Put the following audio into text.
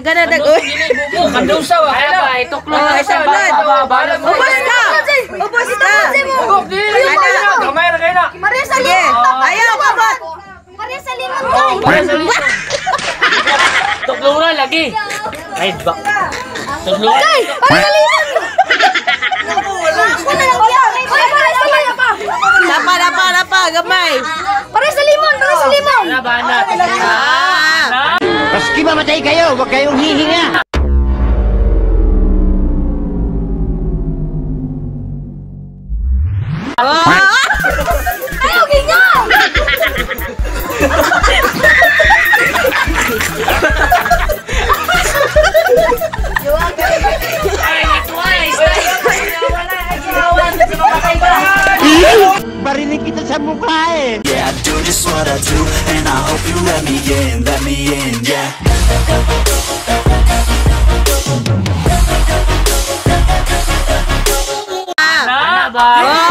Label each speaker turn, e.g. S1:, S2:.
S1: Dagana dag. Uy.
S2: Kandusa wa. Ay ba, ituklo.
S1: Oh, ituklod. Ubos ka. Ubos ka. Ana.
S2: Kamay ra kay na.
S3: Maria sa
S1: Sige.
S3: limon.
S1: Ayaw, kamot.
S3: Maria sa limon kay.
S2: Tuklura lagi. Ay ba. Tuklura.
S3: Kay, para sa limon. Ako na lang yan. Oy, para sa limon pa.
S1: Lapa, lapa, lapa, gamay.
S3: Para sa limon, para sa limon.
S2: Na ba na?
S1: Ah.
S4: Maski mamatay kayo, huwag kayong hihinga.
S1: Oh.
S3: Ayaw ginga.
S4: Barinig kita sa mukha eh.
S5: Yeah, I do just what I do, and I hope you let me in, yeah.
S2: Na ba?